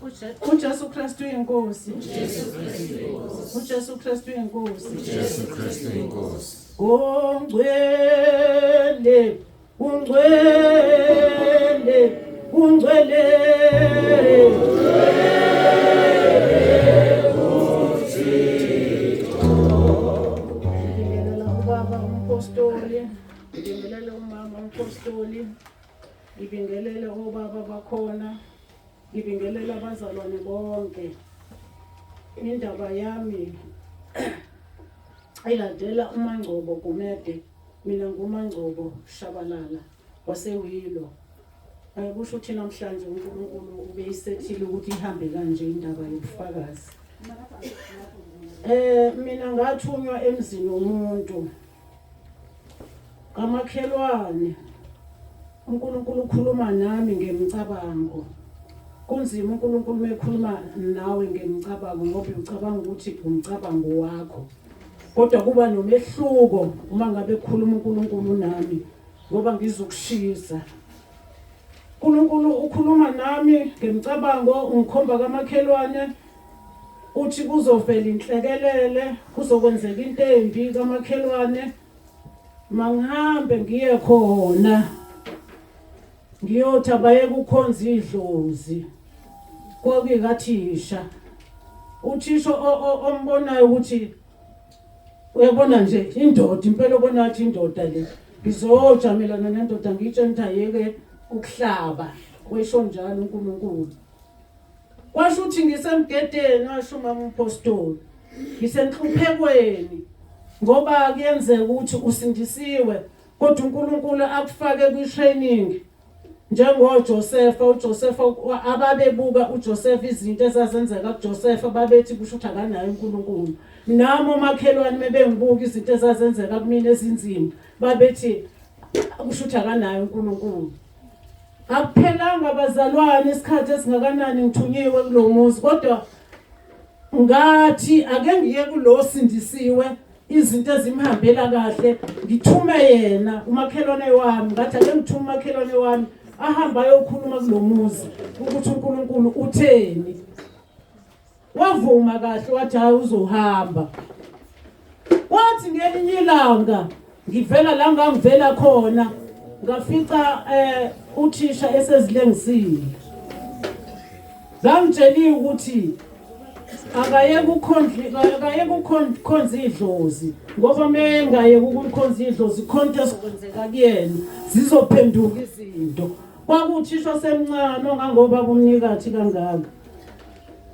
uJesu Kristu inkosi. uJesu Kristu inkosi. uJesu Kristu inkosi. Ungcwele, ungcwele, ungcwele. Ngibingelela ubaba umpostoli, ngibingelele umama umpostoli, ngibingelele obaba bakhona. Ngibingelela abazalwane bonke. Indaba yami ilandela uMangcobo Gumede, mina nguMangcobo Shabalala waseWilo. Kusho ukuthi namhlanje uNkulunkulu ubeyisethile ukuthi ihambe kanje indaba yobufakazi. Mina ngathunywa emzini womuntu kamakhelwane. uNkulunkulu ukhuluma nami ngemicabango. Kunzima uNkulunkulu mekhuluma nawe ngemicabango ngoba ucabanga ukuthi umcabango wakho. Kodwa kuba nomehluko uma ngabe kukhuluma uNkulunkulu nami ngoba ngizokushisa. uNkulunkulu ukhuluma nami ngemicabango, ungikhomba kamakhelwane, uthi kuzovela inhlekelele, kuzokwenzeka into embi kamakhelwane. Mangihambe ngiye khona ngiyothi abayeke ukukhonza idlozi kwakuyikathisha uthisha ombonayo ukuthi uyabona nje indoda impela obona ukuthi indoda le ngizojamelana nendoda ngiyitshela ukuthi ayeke ukuhlaba wesho njalo uNkulunkulu. Kwasho ukuthi ngisemgedeni, washo umama umpostoli. Ngisenhluphekweni ngoba kuyenzeka ukuthi usindisiwe kodwa uNkulunkulu akufake kwi-training njengoJosefa. uJosefa ababebuka uJosefa izinto ezazenzeka kuJosefa babethi kusho ukuthi akanayo uNkulunkulu. Nami omakhelwane mebengibuka izinto ezazenzeka kumina ezinzima babethi kusho ukuthi akanayo uNkulunkulu. Akuphelanga bazalwane isikhathi esingakanani ngithunyiwe kulo muzi kodwa ngathi ake ngiye kulo sindisiwe izinto ezimhambela kahle ngithume yena umakhelwane wami ngathi ake ngithume umakhelwane wami ahamba ayokhuluma kulo muzi ukuthi uNkulunkulu utheni. Wavuma kahle wathi hayi uzohamba. Kwathi ngelinye ilanga ngivela la ngangivela khona ngafica uthisha esezilengisile. Ngangitsheliwe ukuthi akayeke akayeke ukukhonza idlozi ngoba mengayeke ukukhonza idlozi khonto ezokwenzeka kuyena zizophenduka izinto. Kwakuthisha osemncane ongangoba kumnikathi kangaka.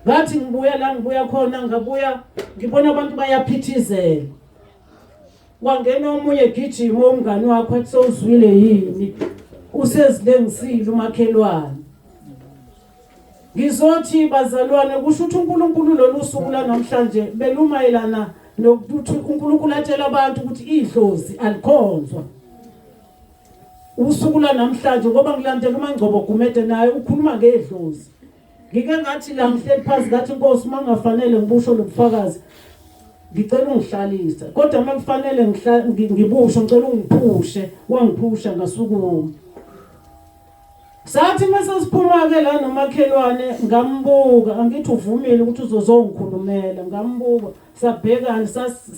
Ngathi ngibuya la ngibuya khona ngabuya ngibona abantu bayaphithizela. Kwangena omunye egijima umngani wakho athi sewuzwile yini? Usezilengisile umakhelwane. Ngizothi bazalwane kusho ukuthi uNkulunkulu lolu suku lanamhlanje belumayelana nokuthi uNkulunkulu atshela abantu ukuthi idlozi alikhonzwa. Usuku lanamhlanje ngoba ngilandela uMangcobo Gumede naye ukhuluma ngedlozi. Ngike ngathi la ngihleli phansi ngathi Nkosi uma kungafanele ngibusho lobufakazi ngicela ungihlalise kodwa uma kufanele ngibusho ngicela ungiphushe. Wangiphusha ngasukuma. Sathi mase siphuma ke la nomakhelwane ngambuka angithi uvumile ukuthi uzozongikhulumela ngambuka sabhekana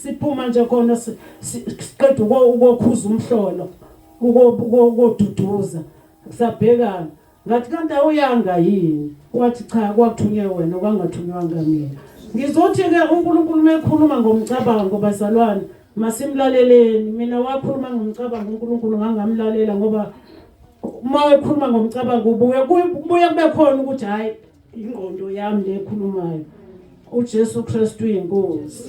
siphuma nje khona siqeda ukokhuza umhlolo ukoduduza sabhekana. Ngathi kanti awuyanga yini? Wathi cha kwathunywe wena kwangathunywanga mina. Ngizothi ke uNkulunkulu mekhuluma ngomcabango bazalwane masimlaleleni. Mina wakhuluma ngomcabango uNkulunkulu ngangamlalela ngoba uma ekhuluma ngomcabango ubuye kubuye kube khona ukuthi hayi ingqondo yami le ekhulumayo. uJesu Kristu uyinkosi.